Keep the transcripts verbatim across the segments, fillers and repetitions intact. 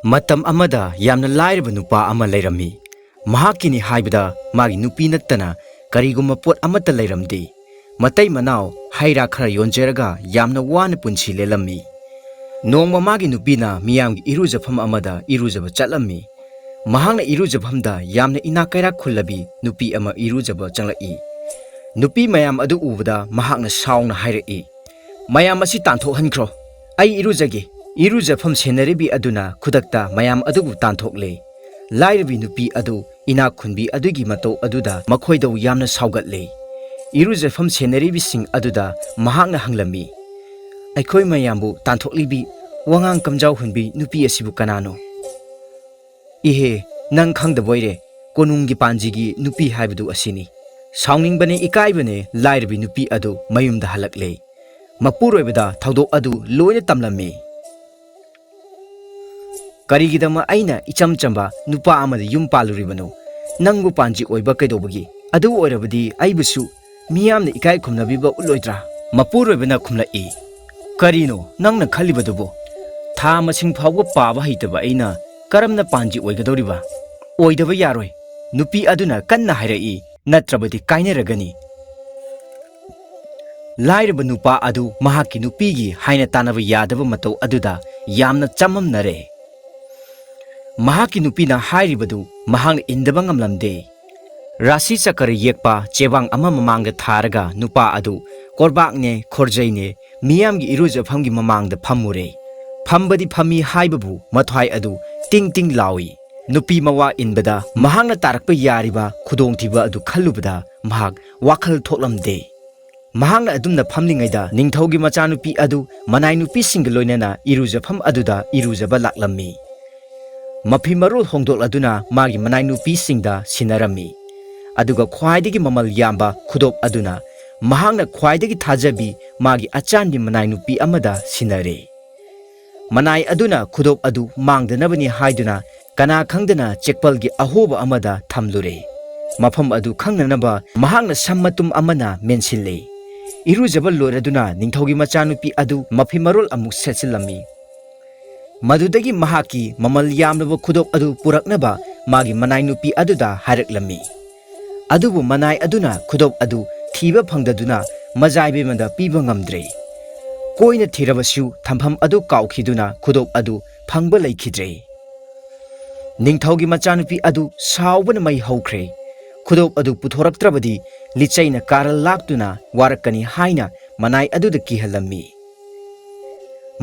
ꯃꯇꯝ ꯑꯃꯗ ꯌꯥꯝꯅ ꯂꯥꯏꯔꯕ ꯅꯨꯄꯥ ꯑꯃ ꯂꯩꯔꯝꯃꯤ꯫ ꯃꯍꯥꯛꯀꯤꯅꯤ ꯍꯥꯏꯕꯗ ꯃꯥꯒꯤ ꯅꯨꯄꯤ ꯅꯠꯇꯅ ꯀꯔꯤꯒꯨꯝꯕ ꯄꯣꯠ ꯑꯃꯠꯇ ꯂꯩꯔꯝꯗꯦ꯫ ꯃꯇꯩ ꯃꯅꯥꯎ ꯍꯩ ꯔꯥ ꯈꯔ ꯌꯣꯟꯖꯔꯒ ꯌꯥꯝꯅ ꯋꯥꯅ ꯄꯨꯟꯁꯤ ꯂꯦꯜꯂꯝꯃꯤ꯫ ꯅꯣꯡꯃ ꯃꯥꯒꯤ ꯅꯨꯄꯤꯅ ꯃꯤꯌꯥꯝꯒꯤ ꯏꯔꯨꯖꯐꯝ ꯑꯃꯗ ꯏꯔꯨꯖꯕ ꯆꯠꯂꯝꯃꯤ꯫ ꯃꯍꯥꯛꯅ ꯏꯔꯨꯖꯐꯝꯗ ꯌꯥꯝꯅ ꯏꯅꯥꯛ ꯀꯩꯔꯥꯛ ꯈꯨꯜꯂꯕꯤ ꯅꯨꯄꯤ ꯑꯃ ꯏꯔꯨꯖꯕ ꯆꯪꯂꯛꯏ꯫ ꯅꯨꯄꯤ ꯃꯌꯥꯝ ꯑꯗꯨ ꯎꯕꯗ ꯃꯍꯥꯛꯅ ꯁꯥꯎꯅ ꯍꯥꯏꯔꯛꯏ, "ꯃꯌꯥꯝ ꯑꯁꯤ ꯇꯥꯟꯊꯣꯛꯍꯟꯈ꯭ꯔꯣ, ꯑꯩ ꯏꯔꯨꯖꯒꯦ꯫" ꯏꯔꯨꯖꯐꯝ ꯁꯦꯟꯅꯔꯤꯕꯤ ꯑꯗꯨꯅ ꯈꯨꯗꯛꯇ ꯃꯌꯥꯝ ꯑꯗꯨꯕꯨ ꯇꯥꯟꯊꯣꯛꯂꯦ꯫ ꯂꯥꯏꯔꯕꯤ ꯅꯨꯄꯤ ꯑꯗꯨ ꯏꯅꯥꯛ ꯈꯨꯟꯕꯤ ꯑꯗꯨꯒꯤ ꯃꯇꯧ ꯑꯗꯨꯗ ꯃꯈꯣꯏꯗꯧ ꯌꯥꯝꯅ ꯁꯥꯎꯒꯠꯂꯦ꯫ ꯏꯔꯨꯖꯐꯝ ꯁꯦꯟꯅꯔꯤꯕꯤꯁꯤꯡ ꯑꯗꯨꯗ ꯃꯍꯥꯛꯅ ꯍꯪꯂꯝꯃꯤ, "ꯑꯩꯈꯣꯏ ꯃꯌꯥꯝꯕꯨ ꯇꯥꯟꯊꯣꯛꯂꯤꯕꯤ ꯋꯥꯉꯥꯡ ꯀꯝꯖꯥꯎ ꯍꯨꯟꯕꯤ ꯅꯨꯄꯤ ꯑꯁꯤꯕꯨ ꯀꯅꯥꯅꯣ?" "ꯏꯍꯦ, ꯅꯪ ꯈꯪꯗꯕꯣꯏꯔꯦ, ꯀꯣꯅꯨꯡꯒꯤ ꯄꯥꯟꯖꯤꯒꯤ ꯅꯨꯄꯤ ꯍꯥꯏꯕꯗꯨ ꯑꯁꯤꯅꯤ꯫" ꯁꯥꯎꯅꯤꯡꯕꯅꯦ ꯏꯀꯥꯏꯕꯅꯦ ꯂꯥꯏꯔꯕꯤ ꯅꯨꯄꯤ ꯑꯗꯨ ꯃꯌꯨꯝꯗ ꯍꯜꯂꯛꯂꯦ꯫ ꯃꯄꯨꯔꯣꯏꯕꯗ ꯊꯧꯗꯣꯛ ꯑꯗꯨ ꯂꯣꯏꯅ ꯇꯝꯂꯝꯃꯤ꯫ "ꯀꯔꯤꯒꯤꯗꯃꯛ ꯑꯩꯅ ꯏꯆꯝ ꯆꯝꯕ ꯅꯨꯄꯥ ꯑꯃꯗ ꯌꯨꯝ ꯄꯥꯜꯂꯨꯔꯤꯕꯅꯣ? ꯅꯪꯕꯨ ꯄꯥꯟꯖꯤ ꯑꯣꯏꯕ ꯀꯩꯗꯧꯕꯒꯤ? ꯑꯗꯨ ꯑꯣꯏꯔꯕꯗꯤ ꯑꯩꯕꯨꯁꯨ ꯃꯤꯌꯥꯝꯅ ꯏꯀꯥꯏ ꯈꯨꯝꯅꯕꯤꯕ ꯎꯠꯂꯣꯏꯗ꯭ꯔꯥ?" ꯃꯄꯨꯔꯣꯏꯕꯅ ꯈꯨꯝꯂꯛꯏ, "ꯀꯔꯤꯅꯣ ꯅꯪꯅ ꯈꯜꯂꯤꯕꯗꯨꯕꯨ? ꯊꯥ ꯃꯁꯤꯡ ꯐꯥꯎꯕ ꯄꯥꯕ ꯍꯩꯇꯕ ꯑꯩꯅ ꯀꯔꯝꯅ ꯄꯥꯟꯖꯤ ꯑꯣꯏꯒꯗꯧꯔꯤꯕ? ꯑꯣꯏꯗꯕ ꯌꯥꯔꯣꯏ꯫" ꯅꯨꯄꯤ ꯑꯗꯨꯅ ꯀꯟꯅ ꯍꯥꯏꯔꯛꯏ, "ꯅꯠꯇ꯭ꯔꯕꯗꯤ ꯀꯥꯏꯅꯔꯒꯅꯤ꯫" ꯂꯥꯏꯔꯕ ꯅꯨꯄꯥ ꯑꯗꯨ ꯃꯍꯥꯛꯀꯤ ꯅꯨꯄꯤꯒꯤ ꯍꯥꯏꯅ ꯇꯥꯟꯅꯕ ꯌꯥꯗꯕ ꯃꯇꯧ ꯑꯗꯨꯗ ꯌꯥꯝꯅ ꯆꯃꯝꯅꯔꯦ꯫ ꯃꯍꯥꯛꯀꯤ ꯅꯨꯄꯤꯅ ꯍꯥꯏꯔꯤꯕꯗꯨ ꯃꯍꯥꯛꯅ ꯏꯟꯗꯕ ꯉꯝꯂꯝꯗꯦ꯫ ꯔꯥꯁꯤ ꯆꯀꯔ ꯌꯦꯛꯄ ꯆꯦꯕꯥꯡ ꯑꯃ ꯃꯃꯥꯡꯗ ꯊꯥꯔꯒ ꯅꯨꯄꯥ ꯑꯗꯨ ꯀꯣꯔꯕꯥꯛꯅꯦ, ꯈꯣꯔꯖꯩꯅꯦ, ꯃꯤꯌꯥꯝꯒꯤ ꯏꯔꯨꯖꯐꯝꯒꯤ ꯃꯃꯥꯡꯗ ꯐꯝꯃꯨꯔꯦ꯫ ꯐꯝꯕꯗꯤ ꯐꯝꯃꯤ ꯍꯥꯏꯕꯕꯨ ꯃꯊ꯭ꯋꯥꯏ ꯑꯗꯨ ꯇꯤꯡ ꯇꯤꯡ ꯂꯥꯎꯏ꯫ ꯅꯨꯄꯤ ꯃꯋꯥ ꯏꯟꯕꯗ ꯃꯍꯥꯛꯅ ꯇꯥꯔꯛꯄ ꯌꯥꯔꯤꯕ ꯈꯨꯗꯣꯡꯊꯤꯕ ꯑꯗꯨ ꯈꯜꯂꯨꯕꯗ ꯃꯍꯥꯛ ꯋꯥꯈꯜ ꯊꯣꯛꯂꯝꯗꯦ꯫ ꯃꯍꯥꯛꯅ ꯑꯗꯨꯝꯅ ꯐꯝꯂꯤꯉꯩꯗ ꯅꯤꯡꯊꯧꯒꯤ ꯃꯆꯥꯅꯨꯄꯤ ꯑꯗꯨ ꯃꯅꯥꯏ ꯅꯨꯄꯤꯁꯤꯡꯒ ꯂꯣꯏꯅꯅ ꯏꯔꯨꯖꯐꯝ ꯑꯗꯨꯗ ꯏꯔꯨꯖꯕ ꯂꯥꯛꯂꯝꯃꯤ꯫ ꯃꯐꯤ ꯃꯔꯣꯜ ꯍꯣꯡꯗꯣꯛꯂꯗꯨꯅ ꯃꯥꯒꯤ ꯃꯅꯥꯏ ꯅꯨꯄꯤꯁꯤꯡꯗ ꯁꯤꯟꯅꯔꯝꯃꯤ꯫ ꯑꯗꯨꯒ ꯈ꯭ꯋꯥꯏꯗꯒꯤ ꯃꯃꯜ ꯌꯥꯝꯕ ꯈꯨꯗꯣꯞ ꯑꯗꯨꯅ ꯃꯍꯥꯛꯅ ꯈ꯭ꯋꯥꯏꯗꯒꯤ ꯊꯥꯖꯕꯤ ꯃꯥꯒꯤ ꯑꯆꯥꯟꯕꯤ ꯃꯅꯥꯏ ꯅꯨꯄꯤ ꯑꯃꯗ ꯁꯤꯟꯅꯔꯦ꯫ ꯃꯅꯥꯏ ꯑꯗꯨꯅ ꯈꯨꯗꯣꯞ ꯑꯗꯨ ꯃꯥꯡꯗꯅꯕꯅꯤ ꯍꯥꯏꯗꯨꯅ ꯀꯅꯥ ꯈꯪꯗꯅ ꯆꯦꯛꯄꯜꯒꯤ ꯑꯍꯣꯕ ꯑꯃꯗ ꯊꯝꯂꯨꯔꯦ꯫ ꯃꯐꯝ ꯑꯗꯨ ꯈꯪꯅꯅꯕ ꯃꯍꯥꯛꯅ ꯁꯝ ꯃꯇꯨꯝ ꯑꯃꯅ ꯃꯦꯟꯁꯤꯜꯂꯦ꯫ ꯏꯔꯨꯖꯕ ꯂꯣꯏꯔꯗꯨꯅ ꯅꯤꯡꯊꯧꯒꯤ ꯃꯆꯥꯅꯨꯄꯤ ꯑꯗꯨ ꯃꯐꯤ ꯃꯔꯣꯜ ꯑꯃꯨꯛ ꯁꯦꯠꯆꯤꯜꯂꯝꯃꯤ꯫ ꯃꯗꯨꯗꯒꯤ ꯃꯍꯥꯛꯀꯤ ꯃꯃꯜ ꯌꯥꯝꯂꯕ ꯈꯨꯗꯣꯞ ꯑꯗꯨ ꯄꯨꯔꯛꯅꯕ ꯃꯥꯒꯤ ꯃꯅꯥꯏ ꯅꯨꯄꯤ ꯑꯗꯨꯗ ꯍꯥꯏꯔꯛꯂꯝꯃꯤ꯫ ꯑꯗꯨꯕꯨ ꯃꯅꯥꯏ ꯑꯗꯨꯅ ꯈꯨꯗꯣꯞ ꯑꯗꯨ ꯊꯤꯕ ꯐꯪꯗꯗꯨꯅ ꯃꯖꯥꯏꯕꯦꯝꯃꯗ ꯄꯤꯕ ꯉꯝꯗ꯭ꯔꯦ꯫ ꯀꯣꯏꯅ ꯊꯤꯔꯕꯁꯨ ꯊꯝꯐꯝ ꯑꯗꯨ ꯀꯥꯎꯈꯤꯗꯨꯅ ꯈꯨꯗꯣꯞ ꯑꯗꯨ ꯐꯪꯕ ꯂꯩꯈꯤꯗ꯭ꯔꯦ꯫ ꯅꯤꯡꯊꯧꯒꯤ ꯃꯆꯥꯅꯨꯄꯤ ꯑꯗꯨ ꯁꯥꯎꯕꯅ ꯃꯩ ꯍꯧꯈ꯭ꯔꯦ꯫ ꯈꯨꯗꯣꯞ ꯑꯗꯨ ꯄꯨꯊꯣꯔꯛꯇ꯭ꯔꯕꯗꯤ ꯂꯤꯆꯩꯅ ꯀꯥꯔ ꯂꯥꯛꯇꯨꯅ ꯋꯥꯔꯛꯀꯅꯤ ꯍꯥꯏꯅ ꯃꯅꯥꯏ ꯑꯗꯨꯗ ꯀꯤꯍꯜꯂꯝꯃꯤ꯫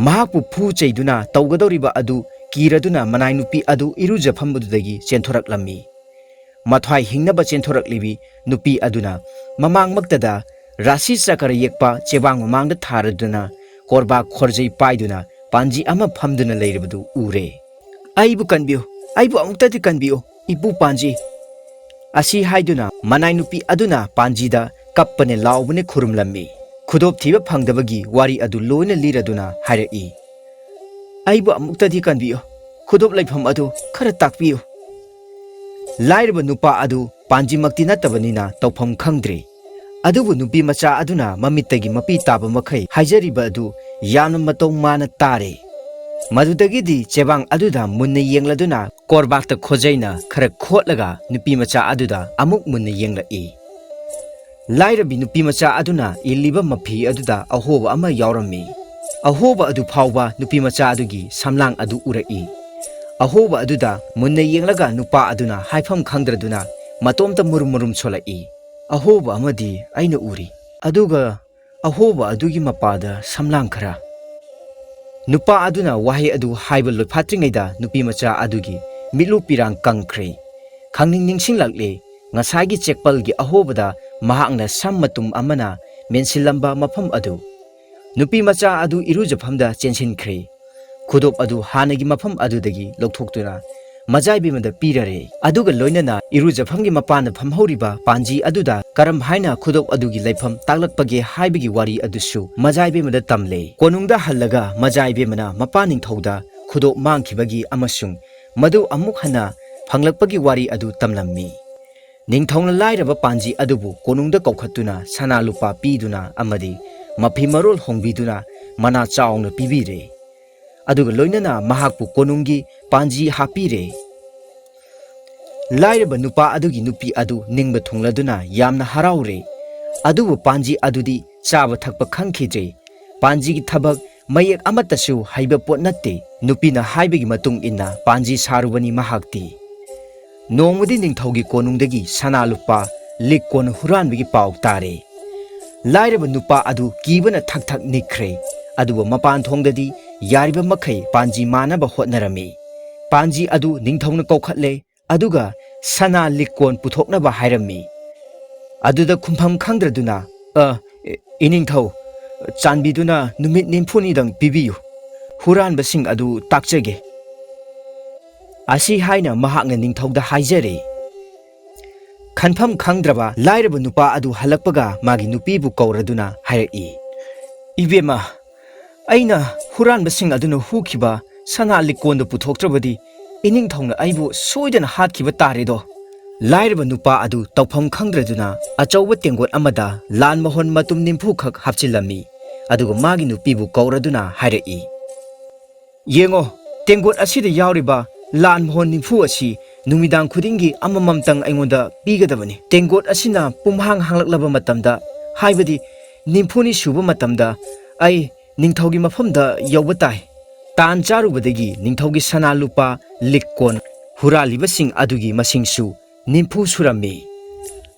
ꯃꯍꯥꯛꯄꯨ ꯐꯨ ꯆꯩꯗꯨꯅ ꯇꯧꯒꯗꯧꯔꯤꯕ ꯑꯗꯨ ꯀꯤꯔꯗꯨꯅ ꯃꯅꯥꯏ ꯅꯨꯄꯤ ꯑꯗꯨ ꯏꯔꯨꯖꯐꯝ ꯑꯗꯨꯗꯒꯤ ꯆꯦꯟꯊꯣꯔꯛꯂꯝꯃꯤ꯫ ꯃꯊ꯭ꯋꯥꯏ ꯍꯤꯡꯅꯕ ꯆꯦꯟꯊꯣꯔꯛꯂꯤꯕꯤ ꯅꯨꯄꯤ ꯑꯗꯨꯅ ꯃꯃꯥꯡꯃꯛꯇꯗ ꯔꯥꯁꯤ ꯆꯀꯔ ꯌꯦꯛꯄ ꯆꯦꯕꯥꯡ ꯃꯃꯥꯡꯗ ꯊꯥꯔꯗꯨꯅ ꯀꯣꯔꯕꯥꯛ ꯈꯣꯔꯖꯩ ꯄꯥꯏꯗꯨꯅ ꯄꯥꯟꯖꯤ ꯑꯃ ꯐꯝꯗꯨꯅ ꯂꯩꯔꯤꯕꯗꯨ ꯎꯔꯦ꯫ "ꯑꯩꯕꯨ ꯀꯟꯕꯤꯌꯨ, ꯑꯩꯕꯨ ꯑꯃꯨꯛꯇꯗꯤ ꯀꯟꯕꯤꯌꯨ, ꯏꯄꯨ ꯄꯥꯟꯖꯤ!" ꯑꯁꯤ ꯍꯥꯏꯗꯨꯅ ꯃꯅꯥꯏ ꯅꯨꯄꯤ ꯑꯗꯨꯅ ꯄꯥꯟꯖꯤꯗ ꯀꯞꯄꯅꯦ ꯂꯥꯎꯕꯅꯦ ꯈꯨꯔꯨꯝꯂꯝꯃꯤ꯫ ꯈꯨꯗꯣꯞ ꯊꯤꯕ ꯐꯪꯗꯕꯒꯤ ꯋꯥꯔꯤ ꯑꯗꯨ ꯂꯣꯏꯅ ꯂꯤꯔꯗꯨꯅ ꯍꯥꯏꯔꯛꯏ꯫ "ꯑꯩꯕꯨ ꯑꯃꯨꯛꯇꯗꯤ ꯀꯟꯕꯤꯌꯨ, ꯈꯨꯗꯣꯞ ꯂꯩꯐꯝ ꯑꯗꯨ ꯈꯔ ꯇꯥꯛꯄꯤꯌꯨ!" ꯂꯥꯏꯔꯕ ꯅꯨꯄꯥ ꯑꯗꯨ ꯄꯥꯟꯖꯤꯃꯛꯇꯤ ꯅꯠꯇꯕꯅꯤꯅ ꯇꯧꯐꯝ ꯈꯪꯗ꯭ꯔꯦ꯫ ꯑꯗꯨꯕꯨ ꯅꯨꯄꯤ ꯃꯆꯥ ꯑꯗꯨꯅ ꯃꯃꯤꯠꯇꯒꯤ ꯃꯄꯤ ꯇꯥꯕ ꯃꯈꯩ ꯍꯥꯏꯖꯔꯤꯕ ꯑꯗꯨ ꯌꯥꯝꯅ ꯃꯇꯧ ꯃꯥꯅ ꯇꯥꯔꯦ꯫ ꯃꯗꯨꯗꯒꯤꯗꯤ ꯆꯦꯕꯥꯡ ꯑꯗꯨꯗ ꯃꯨꯟꯅ ꯌꯦꯡꯂꯗꯨꯅ ꯀꯣꯔꯕꯥꯛꯇ ꯈꯣꯖꯩꯅ ꯈꯔ ꯈꯣꯠꯂꯒ ꯅꯨꯄꯤ ꯃꯆꯥ ꯑꯗꯨꯗ ꯑꯃꯨꯛ ꯃꯨꯟꯅ ꯌꯦꯡꯂꯛꯏ꯫ ꯂꯥꯏꯔꯕꯤ ꯅꯨꯄꯤ ꯃꯆꯥ ꯑꯗꯨꯅ ꯏꯜꯂꯤꯕ ꯃꯐꯤ ꯑꯗꯨꯗ ꯑꯍꯣꯕ ꯑꯃ ꯌꯥꯎꯔꯝꯃꯤ꯫ ꯑꯍꯣꯕ ꯑꯗꯨ ꯐꯥꯎꯕ ꯅꯨꯄꯤ ꯃꯆꯥ ꯑꯗꯨꯒꯤ ꯁꯝꯂꯥꯡ ꯑꯗꯨ ꯎꯔꯛꯏ꯫ ꯑꯍꯣꯕ ꯑꯗꯨꯗ ꯃꯨꯟꯅ ꯌꯦꯡꯂꯒ ꯅꯨꯄꯥ ꯑꯗꯨꯅ ꯍꯥꯏꯐꯝ ꯈꯪꯗ꯭ꯔꯗꯨꯅ ꯃꯇꯣꯝꯇ ꯃꯨꯔꯨꯝ ꯃꯨꯔꯨꯝ ꯁꯣꯜꯂꯛꯏ꯫ "ꯑꯍꯣꯕ ꯑꯃꯗꯤ ꯑꯩꯅ ꯎꯔꯤ, ꯑꯗꯨꯒ ꯑꯍꯣꯕ ꯑꯗꯨꯒꯤ ꯃꯄꯥꯗ ꯁꯝꯂꯥꯡ ꯈꯔ꯫" ꯅꯨꯄꯥ ꯑꯗꯨꯅ ꯋꯥꯍꯩ ꯑꯗꯨ ꯍꯥꯏꯕ ꯂꯣꯏꯐꯥꯠꯇ꯭ꯔꯤꯉꯩꯗ ꯅꯨꯄꯤ ꯃꯆꯥ ꯑꯗꯨꯒꯤ ꯃꯤꯠꯂꯨ ꯄꯤꯔꯥꯡ ꯀꯪꯈ꯭ꯔꯦ꯫ ꯈꯪꯅꯤꯡ ꯅꯤꯡꯁꯤꯡꯂꯛꯂꯦ ꯉꯁꯥꯏꯒꯤ ꯆꯦꯛꯄꯜꯒꯤ ꯑꯍꯣꯕꯗ ꯃꯍꯥꯛꯅ ꯁꯝ ꯃꯇꯨꯝ ꯑꯃꯅ ꯃꯦꯟꯁꯤꯜꯂꯝꯕ ꯃꯐꯝ ꯑꯗꯨ꯫ ꯅꯨꯄꯤ ꯃꯆꯥ ꯑꯗꯨ ꯏꯔꯨꯖꯐꯝꯗ ꯆꯦꯟꯁꯤꯟꯈ꯭ꯔꯦ꯫ ꯈꯨꯗꯣꯞ ꯑꯗꯨ ꯍꯥꯟꯅꯒꯤ ꯃꯐꯝ ꯑꯗꯨꯗꯒꯤ ꯂꯧꯊꯣꯛꯇꯨꯅ ꯃꯖꯥꯏꯕꯦꯝꯃꯗ ꯄꯤꯔꯔꯦ꯫ ꯑꯗꯨꯒ ꯂꯣꯏꯅꯅ ꯏꯔꯨꯖꯐꯝꯒꯤ ꯃꯄꯥꯟꯗ ꯐꯝꯍꯧꯔꯤꯕ ꯄꯥꯟꯖꯤ ꯑꯗꯨꯗ ꯀꯔꯝ ꯍꯥꯏꯅ ꯈꯨꯗꯣꯞ ꯑꯗꯨꯒꯤ ꯂꯩꯐꯝ ꯇꯥꯛꯂꯛꯄꯒꯦ ꯍꯥꯏꯕꯒꯤ ꯋꯥꯔꯤ ꯑꯗꯨꯁꯨ ꯃꯖꯥꯏꯕꯦꯝꯃꯗ ꯇꯝꯂꯦ꯫ ꯀꯣꯅꯨꯡꯗ ꯍꯜꯂꯒ ꯃꯖꯥꯏꯕꯦꯝꯃꯅ ꯃꯄꯥ ꯅꯤꯡꯊꯧꯗ ꯈꯨꯗꯣꯞ ꯃꯥꯡꯈꯤꯕꯒꯤ ꯑꯃꯁꯨꯡ ꯃꯗꯨ ꯑꯃꯨꯛ ꯍꯟꯅ ꯐꯪꯂꯛꯄꯒꯤ ꯋꯥꯔꯤ ꯑꯗꯨ ꯇꯝꯂꯝꯃꯤ꯫ ꯅꯤꯡꯊꯧꯅ ꯂꯥꯏꯔꯕ ꯄꯥꯟꯖꯤ ꯑꯗꯨꯕꯨ ꯀꯣꯅꯨꯡꯗ ꯀꯧꯈꯠꯇꯨꯅ ꯁꯅꯥ ꯂꯨꯄꯥ ꯄꯤꯗꯨꯅ ꯑꯃꯗꯤ ꯃꯐꯤ ꯃꯔꯣꯜ ꯍꯣꯡꯕꯤꯗꯨꯅ ꯃꯅꯥ ꯆꯥꯎꯅ ꯄꯤꯕꯤꯔꯦ꯫ ꯑꯗꯨꯒ ꯂꯣꯏꯅꯅ ꯃꯍꯥꯛꯄꯨ ꯀꯣꯅꯨꯡꯒꯤ ꯄꯥꯟꯖꯤ ꯍꯥꯞꯄꯤꯔꯦ꯫ ꯂꯥꯏꯔꯕ ꯅꯨꯄꯥ ꯑꯗꯨꯒꯤ ꯅꯨꯄꯤ ꯑꯗꯨ ꯅꯤꯡꯕ ꯊꯨꯡꯂꯗꯨꯅ ꯌꯥꯝꯅ ꯍꯔꯥꯎꯔꯦ꯫ ꯑꯗꯨꯕꯨ ꯄꯥꯟꯖꯤ ꯑꯗꯨꯗꯤ ꯆꯥꯕ ꯊꯛꯄ ꯈꯪꯈꯤꯗ꯭ꯔꯦ꯫ ꯄꯥꯟꯖꯤꯒꯤ ꯊꯕꯛ ꯃꯌꯦꯛ ꯑꯃꯠꯇꯁꯨ ꯍꯩꯕ ꯄꯣꯠ ꯅꯠꯇꯦ꯫ ꯅꯨꯄꯤꯅ ꯍꯥꯏꯕꯒꯤ ꯃꯇꯨꯡ ꯏꯟꯅ ꯄꯥꯟꯖꯤ ꯁꯥꯔꯨꯕꯅꯤ ꯃꯍꯥꯛꯇꯤ꯫ ꯅꯣꯡꯃꯗꯤ ꯅꯤꯡꯊꯧꯒꯤ ꯀꯣꯅꯨꯡꯗꯒꯤ ꯁꯅꯥ ꯂꯨꯄꯥ ꯂꯤꯛ ꯀꯣꯟ ꯍꯨꯔꯥꯟꯕꯒꯤ ꯄꯥꯎ ꯇꯥꯔꯦ꯫ ꯂꯥꯏꯔꯕ ꯅꯨꯄꯥ ꯑꯗꯨ ꯀꯤꯕꯅ ꯊꯛ ꯊꯛ ꯅꯤꯛꯈ꯭ꯔꯦ꯫ ꯑꯗꯨꯕꯨ ꯃꯄꯥꯟ ꯊꯣꯡꯗꯗꯤ ꯌꯥꯔꯤꯕ ꯃꯈꯩ ꯄꯥꯟꯖꯤ ꯃꯥꯟꯅꯕ ꯍꯣꯠꯅꯔꯝꯃꯤ꯫ ꯄꯥꯟꯖꯤ ꯑꯗꯨ ꯅꯤꯡꯊꯧꯅ ꯀꯧꯈꯠꯂꯦ꯫ ꯑꯗꯨꯒ ꯁꯅꯥ ꯂꯤꯛꯀꯣꯟ ꯄꯨꯊꯣꯛꯅꯕ ꯍꯥꯏꯔꯝꯃꯤ꯫ ꯑꯗꯨꯗ ꯈꯨꯝꯐꯝ ꯈꯪꯗ꯭ꯔꯗꯨꯅ, "ꯑ, ꯏꯅꯤꯡꯊꯧ, ꯆꯥꯟꯕꯤꯗꯨꯅ ꯅꯨꯃꯤꯠ ꯅꯤꯝꯐꯨꯅꯤꯗꯪ ꯄꯤꯕꯤꯌꯨ꯫ ꯍꯨꯔꯥꯟꯕꯁꯤꯡ ꯑꯗꯨ ꯇꯥꯛꯆꯒꯦ"꯫ ꯑꯁꯤ ꯍꯥꯏꯅ ꯃꯍꯥꯛꯅ ꯅꯤꯡꯊꯧꯗ ꯍꯥꯏꯖꯔꯦ꯫ ꯈꯟꯐꯝ ꯈꯪꯗ꯭ꯔꯕ ꯂꯥꯏꯔꯕ ꯅꯨꯄꯥ ꯑꯗꯨ ꯍꯜꯂꯛꯄꯒ ꯃꯥꯒꯤ ꯅꯨꯄꯤꯕꯨ ꯀꯧꯔꯗꯨꯅ ꯍꯥꯏꯔꯛꯏ, "ꯏꯕꯦꯝꯃ, ꯑꯩꯅ ꯍꯨꯔꯥꯟꯕꯁꯤꯡ ꯑꯗꯨꯅ ꯍꯨꯈꯤꯕ ꯁꯅꯥ ꯂꯤꯛꯀꯣꯟꯗꯨ ꯄꯨꯊꯣꯛꯇ꯭ꯔꯕꯗꯤ ꯏꯅꯤꯡꯊꯧꯅ ꯑꯩꯕꯨ ꯁꯣꯏꯗꯅ ꯍꯥꯠꯈꯤꯕ ꯇꯥꯔꯦꯗꯣ"꯫ ꯂꯥꯏꯔꯕ ꯅꯨꯄꯥ ꯑꯗꯨ ꯇꯧꯐꯝ ꯈꯪꯗ꯭ꯔꯗꯨꯅ ꯑꯆꯧꯕ ꯇꯦꯡꯒꯣꯠ ꯑꯃꯗ ꯂꯥꯟ ꯃꯍꯣꯟ ꯃꯇꯨꯝ ꯅꯤꯝꯐꯨ ꯈꯛ ꯍꯥꯞꯆꯤꯜꯂꯝꯃꯤ꯫ ꯑꯗꯨꯒ ꯃꯥꯒꯤ ꯅꯨꯄꯤꯕꯨ ꯀꯧꯔꯗꯨꯅ ꯍꯥꯏꯔꯛꯏ, "ꯌꯦꯡꯉꯣ, ꯇꯦꯡꯒꯣꯠ ꯑꯁꯤꯗ ꯌꯥꯎꯔꯤꯕ ꯂꯥꯟ ꯃꯍꯣꯟ ꯅꯤꯝꯐꯨ ꯑꯁꯤ ꯅꯨꯃꯤꯗꯥꯡ ꯈꯨꯗꯤꯡꯒꯤ ꯑꯃꯃꯝꯇꯪ ꯑꯩꯉꯣꯟꯗ ꯄꯤꯒꯗꯕꯅꯤ꯫ ꯇꯦꯡꯒꯣꯠ ꯑꯁꯤꯅ ꯄꯨꯝꯍꯥꯡ ꯍꯥꯡꯂꯛꯂꯕ ꯃꯇꯝꯗ, ꯍꯥꯏꯕꯗꯤ ꯅꯤꯝꯐꯨꯅꯤ ꯁꯨꯕ ꯃꯇꯝꯗ, ꯑꯩ ꯅꯤꯡꯊꯧꯒꯤ ꯃꯐꯝꯗ ꯌꯧꯕ ꯇꯥꯏ꯫ ꯇꯥꯟ ꯆꯥꯔꯨꯕꯗꯒꯤ ꯅꯤꯡꯊꯧꯒꯤ ꯁꯅꯥ ꯂꯨꯄꯥ ꯂꯤꯛ ꯀꯣꯟ ꯍꯨꯔꯥꯜꯂꯤꯕꯁꯤꯡ ꯑꯗꯨꯒꯤ ꯃꯁꯤꯡꯁꯨ ꯅꯤꯝꯐꯨ ꯁꯨꯔꯝꯃꯤ"꯫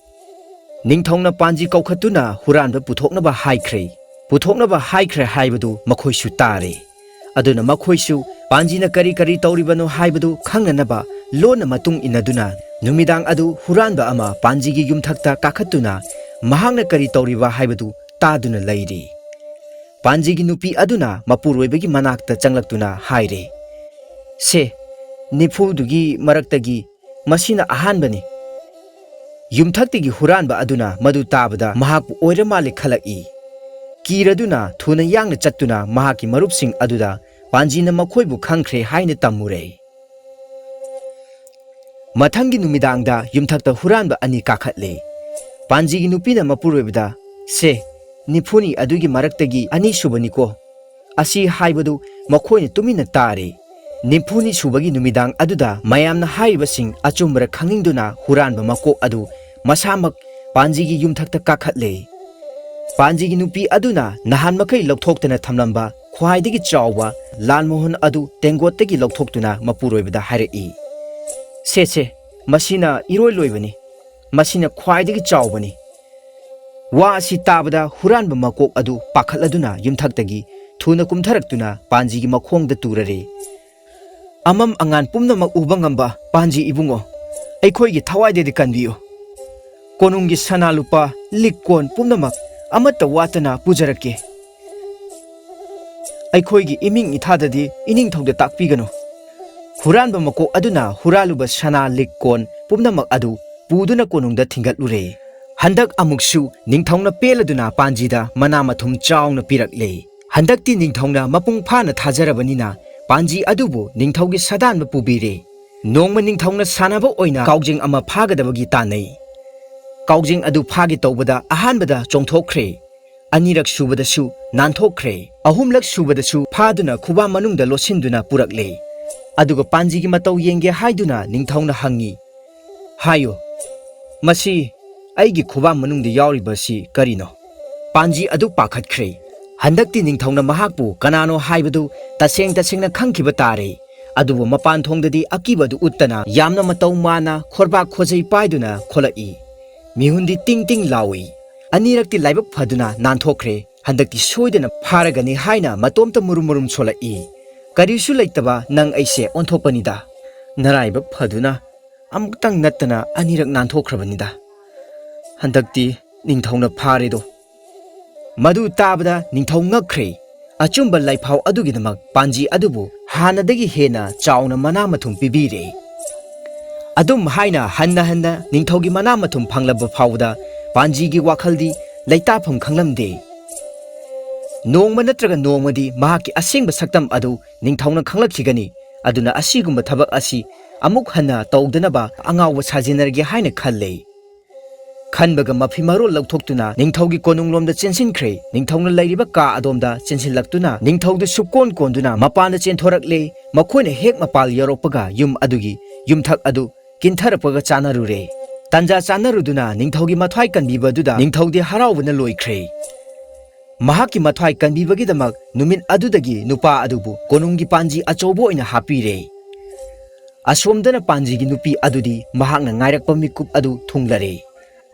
ꯅꯤꯡꯊꯧꯅ ꯄꯥꯟꯖꯤ ꯀꯧꯈꯠꯇꯨꯅ ꯍꯨꯔꯥꯟꯕ ꯄꯨꯊꯣꯛꯅꯕ ꯍꯥꯏꯈ꯭ꯔꯦ꯫ ꯄꯨꯊꯣꯛꯅꯕ ꯍꯥꯏꯈ꯭ꯔꯦ ꯍꯥꯏꯕꯗꯨ ꯃꯈꯣꯏꯁꯨ ꯇꯥꯔꯦ꯫ ꯑꯗꯨꯅ ꯃꯈꯣꯏꯁꯨ ꯄꯥꯟꯖꯤꯅ ꯀꯔꯤ ꯀꯔꯤ ꯇꯧꯔꯤꯕꯅꯣ ꯍꯥꯏꯕꯗꯨ ꯈꯪꯅꯅꯕ ꯂꯣꯟꯅ ꯃꯇꯨꯡ ꯏꯟꯅꯗꯨꯅ ꯅꯨꯃꯤꯗꯥꯡ ꯑꯗꯨ ꯍꯨꯔꯥꯟꯕ ꯑꯃ ꯄꯥꯟꯖꯤꯒꯤ ꯌꯨꯝꯊꯛꯇ ꯀꯥꯈꯠꯇꯨꯅ ꯃꯍꯥꯛꯅ ꯀꯔꯤ ꯇꯧꯔꯤꯕ ꯍꯥꯏꯕꯗꯨ ꯇꯥꯗꯨꯅ ꯂꯩꯔꯤ꯫ ꯄꯥꯟꯖꯤꯒꯤ ꯅꯨꯄꯤ ꯑꯗꯨꯅ ꯃꯄꯨꯔꯣꯏꯕꯒꯤ ꯃꯅꯥꯛꯇ ꯆꯪꯂꯛꯇꯨꯅ ꯍꯥꯏꯔꯦ, "ꯁꯦ, ꯅꯤꯐꯨꯗꯨꯒꯤ ꯃꯔꯛꯇꯒꯤ ꯃꯁꯤꯅ ꯑꯍꯥꯟꯕꯅꯤ"꯫ ꯌꯨꯝꯊꯛꯇꯒꯤ ꯍꯨꯔꯥꯟꯕ ꯑꯗꯨꯅ ꯃꯗꯨ ꯇꯥꯕꯗ ꯃꯍꯥꯛꯄꯨ ꯑꯣꯏꯔ ꯃꯥꯜꯂꯦ ꯈꯜꯂꯛꯏ꯫ ꯀꯤꯔꯗꯨꯅ ꯊꯨꯅ ꯌꯥꯡꯅ ꯆꯠꯇꯨꯅ ꯃꯍꯥꯛꯀꯤ ꯃꯔꯨꯞꯁꯤꯡ ꯑꯗꯨꯗ ꯄꯥꯟꯖꯤꯅ ꯃꯈꯣꯏꯕꯨ ꯈꯪꯈ꯭ꯔꯦ ꯍꯥꯏꯅ ꯇꯝꯃꯨꯔꯦ꯫ ꯃꯊꯪꯒꯤ ꯅꯨꯃꯤꯗꯥꯡꯗ ꯌꯨꯝꯊꯛꯇ ꯍꯨꯔꯥꯟꯕ ꯑꯅꯤ ꯀꯥꯈꯠꯂꯦ꯫ ꯄꯥꯟꯖꯤꯒꯤ ꯅꯨꯄꯤꯅ ꯃꯄꯨꯔꯣꯏꯕꯗ, "ꯁꯦ, ꯅꯤꯐꯨꯅꯤ ꯑꯗꯨꯒꯤ ꯃꯔꯛꯇꯒꯤ ꯑꯅꯤꯁꯨꯕꯅꯤꯀꯣ"꯫ ꯑꯁꯤ ꯍꯥꯏꯕꯗꯨ ꯃꯈꯣꯏꯅ ꯇꯨꯃꯤꯟꯅ ꯇꯥꯔꯤ꯫ ꯅꯤꯝꯐꯨꯅꯤ ꯁꯨꯕꯒꯤ ꯅꯨꯃꯤꯗꯥꯡ ꯑꯗꯨꯗ ꯃꯌꯥꯝꯅ ꯍꯥꯏꯔꯤꯕꯁꯤꯡ ꯑꯆꯨꯝꯕꯔ ꯈꯪꯅꯤꯡꯗꯨꯅ ꯍꯨꯔꯥꯟꯕ ꯃꯀꯣꯛ ꯑꯗꯨ ꯃꯁꯥꯃꯛ ꯄꯥꯟꯖꯤꯒꯤ ꯌꯨꯝꯊꯛꯇ ꯀꯥꯈꯠꯂꯦ꯫ ꯄꯥꯟꯖꯤꯒꯤ ꯅꯨꯄꯤ ꯑꯗꯨꯅ ꯅꯍꯥꯟ ꯃꯈꯩ ꯂꯧꯊꯣꯛꯇꯅ ꯊꯝꯂꯝꯕ ꯈ꯭ꯋꯥꯏꯗꯒꯤ ꯆꯥꯎꯕ ꯂꯥꯜꯃꯣꯍꯟ ꯑꯗꯨ ꯇꯦꯡꯒꯣꯠꯇꯒꯤ ꯂꯧꯊꯣꯛꯇꯨꯅ ꯃꯄꯨꯔꯣꯏꯕꯗ ꯍꯥꯏꯔꯛꯏ, "ꯁꯦ, ꯁꯦ, ꯃꯁꯤꯅ ꯏꯔꯣꯏ ꯂꯣꯏꯕꯅꯤ꯫ ꯃꯁꯤꯅ ꯈ꯭ꯋꯥꯏꯗꯒꯤ ꯆꯥꯎꯕꯅꯤ꯫" ꯋꯥ ꯑꯁꯤ ꯇꯥꯕꯗ ꯍꯨꯔꯥꯟꯕ ꯃꯀꯣꯛ ꯑꯗꯨ ꯄꯥꯈꯠꯂꯗꯨꯅ ꯌꯨꯝꯊꯛꯇꯒꯤ ꯊꯨꯅ ꯀꯨꯝꯊꯔꯛꯇꯨꯅ ꯄꯥꯟꯖꯤꯒꯤ ꯃꯈꯣꯡꯗ ꯇꯨꯔꯔꯦ꯫ "ꯑꯃꯝ ꯑꯉꯥꯟ ꯄꯨꯝꯅꯃꯛ ꯎꯕ ꯉꯝꯕ ꯄꯥꯟꯖꯤ ꯏꯕꯨꯡꯉꯣ, ꯑꯩꯈꯣꯏꯒꯤ ꯊꯋꯥꯏꯗꯗꯤ ꯀꯟꯕꯤꯌꯨ꯫ ꯀꯣꯅꯨꯡꯒꯤ ꯁꯅꯥ ꯂꯨꯄꯥ, ꯂꯤꯛ ꯀꯣꯟ ꯄꯨꯝꯅꯃꯛ ꯑꯃꯠꯇ ꯋꯥꯠꯇꯅ ꯄꯨꯖꯔꯛꯀꯦ꯫ ꯑꯩꯈꯣꯏꯒꯤ ꯏꯃꯤꯡ ꯏꯊꯥꯗꯗꯤ ꯏꯅꯤꯡꯊꯧꯗ ꯇꯥꯛꯄꯤꯒꯅꯨ꯫" ꯍꯨꯔꯥꯟꯕ ꯃꯀꯣꯛ ꯑꯗꯨꯅ ꯍꯨꯔꯥꯜꯂꯨꯕ ꯁꯅꯥ ꯂꯤꯛ ꯀꯣꯟ ꯄꯨꯝꯅꯃꯛ ꯑꯗꯨ ꯄꯨꯗꯨꯅ ꯀꯣꯅꯨꯡꯗ ꯊꯤꯡꯒꯠꯂꯨꯔꯦ꯫ ꯍꯟꯗꯛ ꯑꯃꯨꯛꯁꯨ ꯅꯤꯡꯊꯧꯅ ꯄꯦꯜꯂꯗꯨꯅ ꯄꯥꯟꯖꯤꯗ ꯃꯅꯥ ꯃꯊꯨꯝ ꯆꯥꯎꯅ ꯄꯤꯔꯛꯂꯦ꯫ ꯍꯟꯗꯛꯇꯤ ꯅꯤꯡꯊꯧꯅ ꯃꯄꯨꯡ ꯐꯥꯅ ꯊꯥꯖꯔꯕꯅꯤꯅ ꯄꯥꯟꯖꯤ ꯑꯗꯨꯕꯨ ꯅꯤꯡꯊꯧꯒꯤ ꯁꯥꯗꯥꯟꯕ ꯄꯨꯕꯤꯔꯦ꯫ ꯅꯣꯡꯃ ꯅꯤꯡꯊꯧꯅ ꯁꯥꯟꯅꯕ ꯑꯣꯏꯅ ꯀꯥꯎꯖꯦꯡ ꯑꯃ ꯐꯥꯒꯗꯕꯒꯤ ꯇꯥꯟꯅꯩ꯫ ꯀꯥꯎꯖꯦꯡ ꯑꯗꯨ ꯐꯥꯒꯦ ꯇꯧꯕꯗ ꯑꯍꯥꯟꯕꯗ ꯆꯣꯡꯊꯣꯛꯈ꯭ꯔꯦ꯫ ꯑꯅꯤꯔꯛ ꯁꯨꯕꯗꯁꯨ ꯅꯥꯟꯊꯣꯛꯈ꯭ꯔꯦ꯫ ꯑꯍꯨꯝꯂꯛ ꯁꯨꯕꯗꯁꯨ ꯐꯥꯗꯨꯅ ꯈꯨꯕꯥꯝ ꯃꯅꯨꯡꯗ ꯂꯣꯠꯁꯤꯟꯗꯨꯅ ꯄꯨꯔꯛꯂꯦ꯫ ꯑꯗꯨꯒ ꯄꯥꯟꯖꯤꯒꯤ ꯃꯇꯧ ꯌꯦꯡꯒꯦ ꯍꯥꯏꯗꯨꯅ ꯅꯤꯡꯊꯧꯅ ꯍꯪꯉꯤ, "ꯍꯥꯏꯌꯨ, ꯃꯁꯤ ꯑꯩꯒꯤ ꯈꯨꯕꯥꯝ ꯃꯅꯨꯡꯗ ꯌꯥꯎꯔꯤꯕꯁꯤ ꯀꯔꯤꯅꯣ?" ꯄꯥꯟꯖꯤ ꯑꯗꯨ ꯄꯥꯈꯠꯈ꯭ꯔꯦ꯫ ꯍꯟꯗꯛꯇꯤ ꯅꯤꯡꯊꯧꯅ ꯃꯍꯥꯛꯄꯨ ꯀꯅꯥꯅꯣ ꯍꯥꯏꯕꯗꯨ ꯇꯁꯦꯡ ꯇꯁꯦꯡꯅ ꯈꯪꯈꯤꯕ ꯇꯥꯔꯦ꯫ ꯑꯗꯨꯕꯨ ꯃꯄꯥꯟ ꯊꯣꯡꯗꯗꯤ ꯑꯀꯤꯕꯗꯨ ꯎꯠꯇꯅ ꯌꯥꯝꯅ ꯃꯇꯧ ꯃꯥꯟꯅ ꯈꯣꯔꯕꯥꯛ ꯈꯣꯖꯩ ꯄꯥꯏꯗꯨꯅ ꯈꯣꯂꯛꯏ꯫ ꯃꯤꯍꯨꯟꯗꯤ ꯇꯤꯡ ꯇꯤꯡ ꯂꯥꯎꯏ꯫ ꯑꯅꯤꯔꯛꯇꯤ ꯂꯥꯏꯕꯛ ꯐꯗꯨꯅ ꯅꯥꯟꯊꯣꯛꯈ꯭ꯔꯦ꯫ ꯍꯟꯗꯛꯇꯤ ꯁꯣꯏꯗꯅ ꯐꯥꯔꯒꯅꯤ ꯍꯥꯏꯅ ꯃꯇꯣꯝꯇ ꯃꯨꯔꯨꯝ ꯃꯨꯔꯨꯝ ꯁꯣꯜꯂꯛꯏ꯫ "ꯀꯔꯤꯁꯨ ꯂꯩꯇꯕ ꯅꯪ ꯑꯩꯁꯦ ꯑꯣꯟꯊꯣꯛꯄꯅꯤꯗ꯫ ꯅꯔꯥꯏꯕꯛ ꯐꯗꯨꯅ ꯑꯃꯨꯛꯇꯪ ꯅꯠꯇꯅ ꯑꯅꯤꯔꯛ ꯅꯥꯟꯊꯣꯛꯈ꯭ꯔꯕꯅꯤꯗ꯫ ꯍꯟꯗꯛꯇꯤ ꯅꯤꯡꯊꯧꯅ ꯐꯥꯔꯦꯗꯣ꯫" ꯃꯗꯨ ꯇꯥꯕꯗ ꯅꯤꯡꯊꯧ ꯉꯛꯈ꯭ꯔꯦ꯫ ꯑꯆꯨꯝꯕ ꯂꯥꯏꯐꯥꯎ ꯑꯗꯨꯒꯤꯗꯃꯛ ꯄꯥꯟꯖꯤ ꯑꯗꯨꯕꯨ ꯍꯥꯟꯅꯗꯒꯤ ꯍꯦꯟꯅ ꯆꯥꯎꯅ ꯃꯅꯥ ꯃꯊꯨꯝ ꯄꯤꯕꯤꯔꯦ꯫ ꯑꯗꯨꯝ ꯍꯥꯏꯅ ꯍꯟꯅ ꯍꯟꯅ ꯅꯤꯡꯊꯧꯒꯤ ꯃꯅꯥ ꯃꯊꯨꯝ ꯐꯪꯂꯕ ꯐꯥꯎꯕꯗ ꯄꯥꯟꯖꯤꯒꯤ ꯋꯥꯈꯜꯗꯤ ꯂꯩꯇꯥꯐꯝ ꯈꯪꯂꯝꯗꯦ꯫ ꯅꯣꯡꯃ ꯅꯠꯇ꯭ꯔꯒ ꯅꯣꯡꯃꯗꯤ ꯃꯍꯥꯛꯀꯤ ꯑꯁꯦꯡꯕ ꯁꯛꯇꯝ ꯑꯗꯨ ꯅꯤꯡꯊꯧꯅ ꯈꯪꯂꯛꯈꯤꯒꯅꯤ꯫ ꯑꯗꯨꯅ ꯑꯁꯤꯒꯨꯝꯕ ꯊꯕꯛ ꯑꯁꯤ ꯑꯃꯨꯛ ꯍꯟꯅ ꯇꯧꯗꯅꯕ ꯑꯉꯥꯎꯕ ꯁꯥꯖꯤꯟꯅꯔꯒꯦ ꯍꯥꯏꯅ ꯈꯜꯂꯦ꯫ ꯈꯟꯕꯒ ꯃꯐꯤ ꯃꯔꯣꯜ ꯂꯧꯊꯣꯛꯇꯨꯅ ꯅꯤꯡꯊꯧꯒꯤ ꯀꯣꯅꯨꯡꯂꯣꯝꯗ ꯆꯦꯟꯁꯤꯟꯈ꯭ꯔꯦ꯫ ꯅꯤꯡꯊꯧꯅ ꯂꯩꯔꯤꯕ ꯀꯥ ꯑꯗꯣꯝꯗ ꯆꯦꯟꯁꯤꯜꯂꯛꯇꯨꯅ ꯅꯤꯡꯊꯧꯗꯨ ꯁꯨꯛꯀꯣꯟ ꯀꯣꯟꯗꯨꯅ ꯃꯄꯥꯟꯗ ꯆꯦꯟꯊꯣꯔꯛꯂꯦ꯫ ꯃꯈꯣꯏꯅ ꯍꯦꯛ ꯃꯄꯥꯜ ꯌꯧꯔꯛꯄꯒ ꯌꯨꯝ ꯑꯗꯨꯒꯤ ꯌꯨꯝꯊꯛ ꯑꯗꯨ ꯀꯤꯟꯊꯔꯛꯄꯒ ꯆꯥꯅꯔꯨꯔꯦ꯫ ꯇꯟꯖꯥ ꯆꯥꯅꯔꯨꯗꯨꯅ ꯅꯤꯡꯊꯧꯒꯤ ꯃꯊ꯭ꯋꯥꯏ ꯀꯟꯕꯤꯕ ꯑꯗꯨꯗ ꯅꯤꯡꯊꯧꯗꯤ ꯍꯔꯥꯎꯕꯅ ꯂꯣꯏꯈ꯭ꯔꯦ꯫ ꯃꯍꯥꯛꯀꯤ ꯃꯊ꯭ꯋꯥꯏ ꯀꯟꯕꯤꯕꯒꯤꯗꯃꯛ ꯅꯨꯃꯤꯠ ꯑꯗꯨꯗꯒꯤ ꯅꯨꯄꯥ ꯑꯗꯨꯕꯨ ꯀꯣꯅꯨꯡꯒꯤ ꯄꯥꯟꯖꯤ ꯑꯆꯧꯕ ꯑꯣꯏꯅ ꯍꯥꯞꯄꯤꯔꯦ꯫ ꯑꯁꯣꯝꯗꯅ ꯄꯥꯟꯖꯤꯒꯤ ꯅꯨꯄꯤ ꯑꯗꯨꯗꯤ ꯃꯍꯥꯛꯅ ꯉꯥꯏꯔꯛꯄ ꯃꯤꯀꯨꯞ ꯑꯗꯨ ꯊꯨꯡꯂꯔꯦ꯫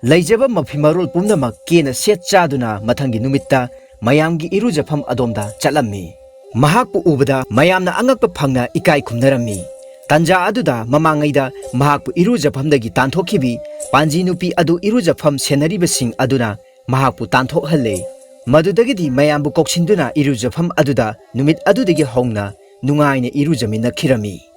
ꯂꯩꯖꯕ ꯃꯐꯤ ꯃꯔꯣꯜ ꯄꯨꯝꯅꯃꯛ ꯀꯦꯅ ꯁꯦꯠ ꯆꯥꯗꯨꯅ ꯃꯊꯪꯒꯤ ꯅꯨꯃꯤꯠꯇ ꯃꯌꯥꯝꯒꯤ ꯏꯔꯨꯖꯐꯝ ꯑꯗꯣꯝꯗ ꯆꯠꯂꯝꯃꯤ꯫ ꯃꯍꯥꯛꯄꯨ ꯎꯕꯗ ꯃꯌꯥꯝꯅ ꯑꯉꯛꯄ ꯐꯪꯅ ꯏꯀꯥꯏ ꯈꯨꯝꯅꯔꯝꯃꯤ꯫ ꯇꯟꯖꯥ ꯑꯗꯨꯗ ꯃꯃꯥꯡꯉꯩꯗ ꯃꯍꯥꯛꯄꯨ ꯏꯔꯨꯖꯐꯝꯗꯒꯤ ꯇꯥꯟꯊꯣꯛꯈꯤꯕꯤ ꯄꯥꯟꯖꯤ ꯅꯨꯄꯤ ꯑꯗꯨ ꯏꯔꯨꯖꯐꯝ ꯁꯦꯟꯅꯔꯤꯕꯁꯤꯡ ꯑꯗꯨꯅ ꯃꯍꯥꯛꯄꯨ ꯇꯥꯟꯊꯣꯛꯍꯜꯂꯦ꯫ ꯃꯗꯨꯗꯒꯤꯗꯤ ꯃꯌꯥꯝꯕꯨ ꯀꯧꯁꯤꯟꯗꯨꯅ ꯏꯔꯨꯖꯐꯝ ꯑꯗꯨꯗ ꯅꯨꯃꯤꯠ ꯑꯗꯨꯗꯒꯤ ꯍꯧꯅ ꯅꯨꯡꯉꯥꯏꯅ ꯏꯔꯨꯖꯃꯤꯟꯅꯈꯤꯔꯝꯃꯤ꯫